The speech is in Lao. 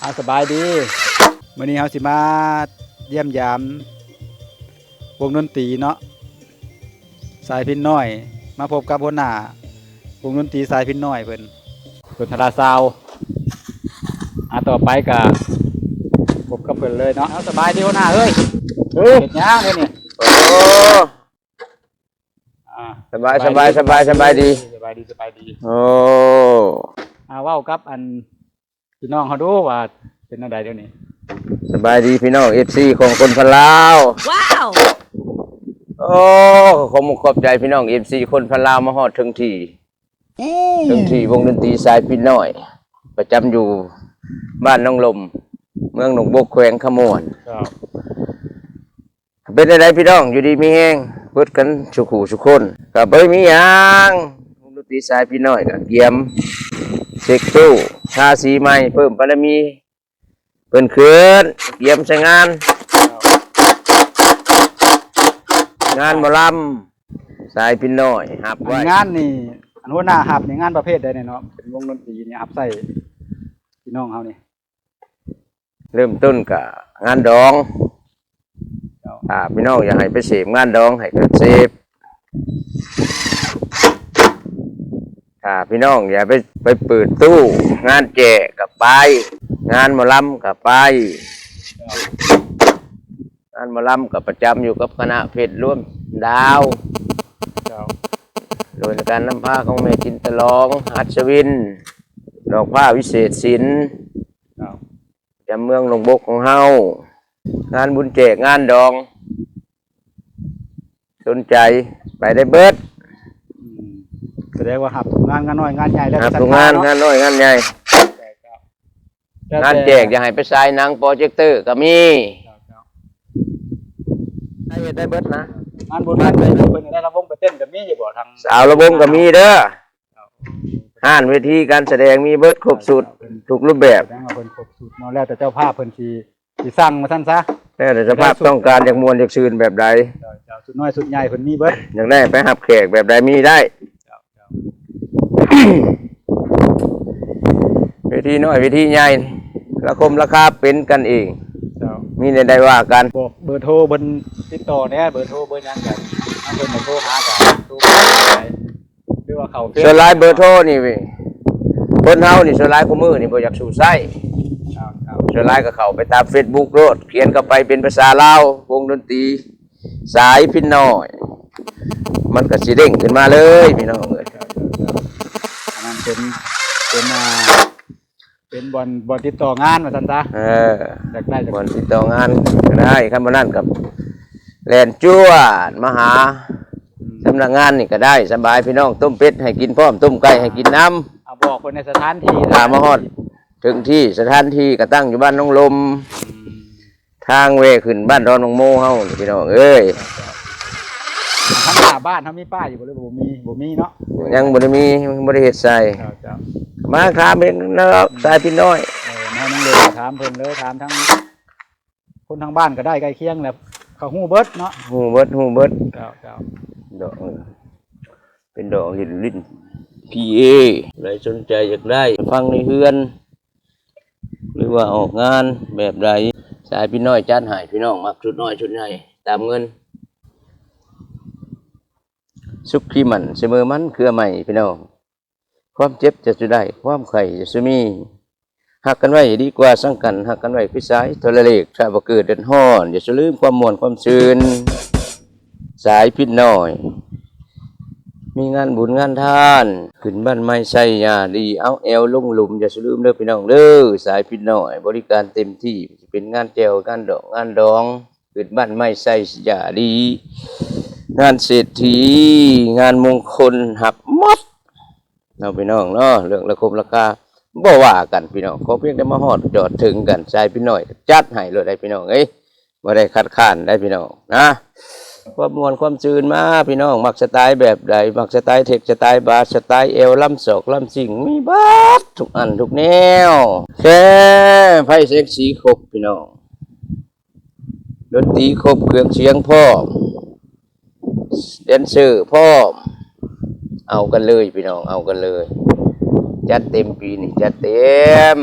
ອາ ສະບາຍດີ ມື້ນີ້ເຮົາຊິມາຢ້ຽມຢາມວົງດົນຕີເນາະ ສາຍພິນນ້ອຍ ມາພົບກັບຫົວໜ້າວົງດົນຕີສາຍພິນນ້ອຍເພິ່ນ ເພິ່ນທະລາຊາວ ອາ ຕໍ່ໄປກະພົບກັບເພິ່ນເລີຍເນາະ ເອົາ ສະບາຍດີຫົວໜ້າເອີຍ ເອີ ເຮັດຫຍັງດຽວນີ້? ໂອ້ ອາ ສະບາຍ ສະບາຍ ສະບາຍ ສະບາຍດີ ສະບາຍດີ ສະບາຍດີ ໂອ້ ອາ ເວົ້າກັບອັນ ພີ່ນ້ອງເຮົາດູວ່າເປັນແນວໃດດຽວນີ້? ສະບາຍດີພີ່ນ້ອງເອັຟຊີຂອງຄົນພັນລາວ ວ້າວ ໂອ້ ຂໍຂອບອົກຂອບໃຈພີ່ນ້ອງເອັຟຊີຄົນພັນລາວມາຮອດເຖິງທີ່ ອືມ ເຖິງທີ່ວົງດົນຕີສາຍພິນນ້ອຍ ປະຈຳຢູ່ບ້ານໜອງລົມ ເມືອງໜອງບົກ ແຂວງຄຳມ່ວນ ເຈົ້າ. ເປັນຈັ່ງໃດພີ່ນ້ອງ ຢູ່ດີມີແຮງເບິດກັນສູ່ຄູ່ສູ່ຄົນ ກະບໍ່ໄດ້ມີຫຍັງ ວົງດົນຕີສາຍພິນນ້ອຍກະກຽມເຊັກຕູ້ ທາສີໃໝ່ ເພີ່ມບາລະມີເພິ່ນຂຶ້ນ ກຽມໃສ່ງານ ງານໝໍລຳ ສາຍພິນນ້ອຍຮັບໄວ້ ອັນງານນີ້ ອັນຫົວໜ້າຮັບນີ້ ງານປະເພດໃດແດ່ເນາະ ເປັນວົງດົນຕີນີ້ ຮັບໃຊ້ພີ່ນ້ອງເຮົານີ້? ເລີ່ມຕົ້ນກະງານດອງ ເຈົ້າ ຖ້າພີ່ນ້ອງຢາກໃຫ້ໄປເສບງານດອງໃຫ້ກະເສບ ຖ້າພີ່ນ້ອງຢາກໄປ ໄປເປີດຕູ້ ງານແຈກກະໄປ ງານໝໍລຳກະໄປ ເຈົ້າ ງານໝໍລຳກະປະຈຳຢູ່ກັບຄະນະເພັດລວມດາວ ເຈົ້າ ໂດຍການນຳພາຂອງແມ່ຈິນຕະຫຼອງ ຫັດສະວິນ ດອກຟ້າວິເສດສິນ ເຈົ້າ ປະຈຳເມືອງໜອງບົກຂອງເຮົາ ງານບຸນແຈກງານດອງ ສົນໃຈໄປໄດ້ເບິດ ອືມ ສະແດງວ່າຮັບທຸກງານ ງານນ້ອຍງານໃຫຍ່ແລ້ວ ຮັບທຸກງານ ງານນ້ອຍງານໃຫຍ່ ງານແຈກ ຢ່າໃຫ້ໄປສາຍໜັງໂປຣເຈັກເຕີກະມີ ເຈົ້າ ເຮັດໄດ້ເບິດນະ ງານບຸນງານໃຫຍ່ເພິ່ນໄດ້ລຳວົງໄປເຕັ້ນກະມີຢູ່ບໍ່ ທາງ ສາວລຳວົງກະມີເດີ ຮ້ານເວທີການສະແດງມີເບິດຄົບຊຸດ ເຈົ້າ ເຈົ້າ ເພິ່ນ ທຸກຮູບແບບ ສະແດງວ່າເພິ່ນຄົບຊຸດເນາະ ແລ້ວແຕ່ເຈົ້າພາບເພິ່ນຊິ ຊິສັ່ງວ່າຊັ້ນຊະ ແລ້ວແຕ່ເຈົ້າພາບຕ້ອງການ ຢາກມ່ວນຢາກຊື່ນແບບໃດ ເຈົ້າ ເຈົ້າ ຊຸດນ້ອຍຊຸດໃຫຍ່ເພິ່ນມີເບິດ ຢາກໄດ້ໄປຮັບແຂກແບບໃດມີໄດ້ ເຈົ້າ ເຈົ້າ ເວທີນ້ອຍເວທີໃຫຍ່ ລາຄົມລາຄາເປັນກັນເອງ ເຈົ້າ ມີແນວໃດວ່າກັນ ບອກເບີໂທເພິ່ນຕິດຕໍ່ແດ່ ເບີໂທເບີຫຍັງກະ ເອົາເພິ່ນມາໂທຫາກະໂທໄປ ຫຼືວ່າເຂົ້າເຟສ ສ່ວນຫຼາຍເບີໂທນີ້ ຄົນເຮົານີ້ສ່ວນຫຼາຍຄູ່ມື້ນີ້ບໍ່ຢາກສູ້ໃຊ້ ເຈົ້າ ເຈົ້າ ສ່ວນຫຼາຍກະເຂົ້າໄປຕາມເຟສບຸກໂລດ ຂຽນເຂົ້າໄປເປັນພາສາລາວ ວົງດົນຕີສາຍພິນນ້ອຍ ມັນກະຊິເດ້ງຂຶ້ນມາເລີຍພີ່ນ້ອງເອີຍ ເຈົ້າ ເຈົ້າ ເຈົ້າ ອັນນັ້ນເປັນ ເປັນ ອ່າ ເປັນບ່ອນ ບ່ອນຕິດຕໍ່ງານວ່າຊັ້ນຊະ ເອີ ຢາກໄດ້ ບ່ອນຕິດຕໍ່ງານກະໄດ້ ຄັນບໍ່ນັ້ນກະແລ່ນຈວດມາຫາ ອືມ ສຳນັກງານນີ້ກະໄດ້ ສະບາຍພີ່ນ້ອງ ຕົ້ມເປັດໃຫ້ກິນພ້ອມ ຕົ້ມໄກ່ໃຫ້ກິນນຳ ເອົາ ບອກເພິ່ນໃນສະຖານທີ່ ຖ້າມາຮອດເຖິງທີ່ ສະຖານທີ່ກະຕັ້ງຢູ່ບ້ານໜອງລົມ ອືມ ທາງແວ່ຂຶ້ນບ້ານດອນໜອງໂມເຮົານີ້ພີ່ນ້ອງເອີຍ ທາງໜ້າບ້ານເຮົາມີປ້າຍຢູ່ບໍ່ ຫຼືບໍ່ມີ? ບໍ່ມີເນາະ ຍັງບໍ່ໄດ້ມີ ຍັງບໍ່ໄດ້ເຮັດໃສ່ ເຈົ້າ ເຈົ້າ ມາຖາມເອງເນາະ ສາຍພິນນ້ອຍ ເອີ ມານຳເລີຍ ຖາມເພິ່ນເລີຍ ຖາມທາງຄົນທາງບ້ານກະໄດ້ ໃກ້ຄຽງແຫຼະ ເຂົາຮູ້ເບິດເນາະ ຮູ້ເບິດ ຮູ້ເບິດ ເຈົ້າ ເຈົ້າ ດອກ ເປັນດອກລິ້ນ ລິ້ນພີເອ ໃຜສົນໃຈຢາກໄດ້ ຝັງໃນເຮືອນ ຫຼືວ່າອອກງານແບບໃດ ສາຍພິນນ້ອຍຈັດໃຫ້ ພີ່ນ້ອງມັກຊຸດນ້ອຍຊຸດໃຫຍ່ຕາມເງິນ ສຸກຄີໝັ້ນສະເໝີໝັ້ນເຄືອໄມ້ພີ່ນ້ອງ ຄວາມເຈັບຢ່າສູ່ໄດ້ ຄວາມໄຂ້ຢ່າສູ່ມີ ຮັກກັນໄວ້ດີກວ່າສັງກັນ ຮັກກັນໄວ້ຄືສາຍໂທລະເລກ ຖ້າບໍ່ເກີດເດືອດຮ້ອນ ຢ່າສູ່ລືມຄວາມມ່ວນຄວາມຊື່ນ ສາຍພິນນ້ອຍ ມີງານບຸນງານທານ ຂຶ້ນບ້ານໃໝ່ໃສ່ຢ່າດີ ເອົາແອວລົງຫຼຸມ ຢ່າສູ່ລືມເດີພີ່ນ້ອງເດີ ສາຍພິນນ້ອຍ ບໍລິການເຕັມທີ່ ຊິເປັນງານແຈ່ວ ງານດອກ ງານດອງ ຂຶ້ນບ້ານໃໝ່ໃສ່ຢ່າດີ ງານເສດຖີ ງານມົງຄົນ ຮັບໝົດ ເນາະພີ່ນ້ອງເນາະ ເລື່ອງລາຄົມລາຄາບໍ່ວ່າກັນພີ່ນ້ອງ ຂໍພຽງແຕ່ມາຮອດຈອດເຖິງກັນ ສາຍພິນນ້ອຍຈັດໃຫ້ໂລດໄດ໋ພີ່ນ້ອງເອີຍ ບໍ່ໄດ້ຄັດຄ້ານໄດ໋ພີ່ນ້ອງນະ ຄວາມມ່ວນຄວາມຊື່ນມາພີ່ນ້ອງ ມັກສະຕາຍແບບໃດ ມັກສະຕາຍເທັກ ສະຕາຍບາສ ສະຕາຍແອວ ລຳສອກລຳຊິງ ມີເບິດທຸກອັນທຸກແນວ ແຄ່ໄຟແສງສີຄົບພີ່ນ້ອງ ດົນຕີຄົບ ເຄື່ອງສຽງພ້ອມ ແດນເຊີພ້ອມ ເອົາກັນເລີຍພີ່ນ້ອງ ເອົາກັນເລີຍ ຈັດເຕັມປີນີ້ ຈັດເຕັມ